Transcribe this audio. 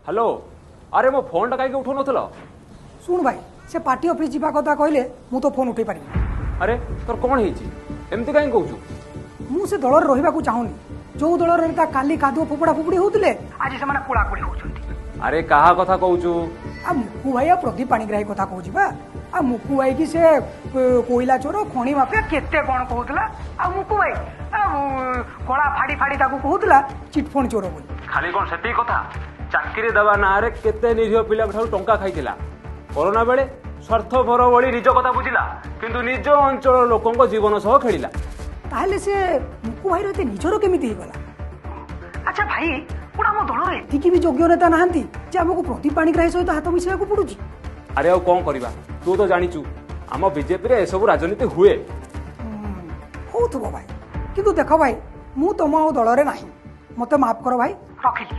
Hello, ଆରେ ମୋ ଫୋନଟା କାହିଁକି ଉଠାଉନଥିଲ? ଶୁଣ ଭାଇ, ସେ ପାର୍ଟି ଅଫିସ ଯିବା କଥା କହିଲେ ମୁଁ ତ ଫୋନ୍ ଉଠେଇ ପାରିବିନି। ଆରେ, ତୋର କ'ଣ ହେଇଛି? ଏମିତି କାହିଁକି କହୁଛୁ? ମୁଁ ସେ ଦଳରେ ରହିବାକୁ ଚାହୁଁନି, ଯୋଉ ଦଳର ନେତା କାଲି କାଦୁଅ ଫୋପଡ଼ା ଫୋପଡ଼ି ହଉଥିଲେ, ଆଜି ସେମାନେ କୋଳାକୋଳି ହଉଛନ୍ତି। ଆରେ, କାହା କଥା କହୁଛୁ? ଆଉ ମୁକୁ ଭାଇ ଆଉ ପ୍ରଦୀପ ପାଣିଗ୍ରାହୀ କଥା କହୁଛି ବା। ଆଉ ମୁକୁ ଭାଇ କି ସେ କୋଇଲା ଚୋର, ଖଣି ମାଫିଆ, କେତେ କ'ଣ କହୁଥିଲା। ଆଉ ମୁକୁ ଭାଇ ଗଳା ଫାଡ଼ି ଫାଡ଼ି ତାକୁ କହୁଥିଲା ଚିଟଫଣ୍ଡ ଚୋର ବୋଲି। ଖାଲି କ'ଣ ସେତିକି କଥା? ଚାକିରି ଦେବା ନାଁରେ କେତେ ନିରୀହ ପିଲାଙ୍କ ଠାରୁ ଟଙ୍କା ଖାଇଥିଲା। କରୋନା ବେଳେ ସ୍ୱାର୍ଥପର ଭଳି ନିଜ କଥା ବୁଝିଲା, କିନ୍ତୁ ନିଜ ଅଞ୍ଚଳର ଲୋକଙ୍କ ଜୀବନ ସହ ଖେଳିଲା। ତାହେଲେ ସେ ମୁକୁ ଭାଇର ଏତେ ନିଜର କେମିତି ହେଇଗଲା? ଆଚ୍ଛା ଭାଇ, କ'ଣ ଆମ ଦଳର ଏତିକି ବି ଯୋଗ୍ୟ ନେତା ନାହାନ୍ତି ଯେ ଆମକୁ ପ୍ରଦୀପ ପାଣିଗ୍ରାହୀ ସହିତ ହାତ ମିଶାଇବାକୁ ପଡୁଛି? ଆରେ, ଆଉ କ'ଣ କରିବା? ତୁ ତ ଜାଣିଛୁ, ଆମ ବିଜେପିରେ ଏସବୁ ରାଜନୀତି ହୁଏ। ହଉଥିବ ଭାଇ, କିନ୍ତୁ ଦେଖ ଭାଇ, ମୁଁ ତମ ଆଉ ଦଳରେ ନାହିଁ। ମତେ ମାଫ କର ଭାଇ, ରଖିଲି।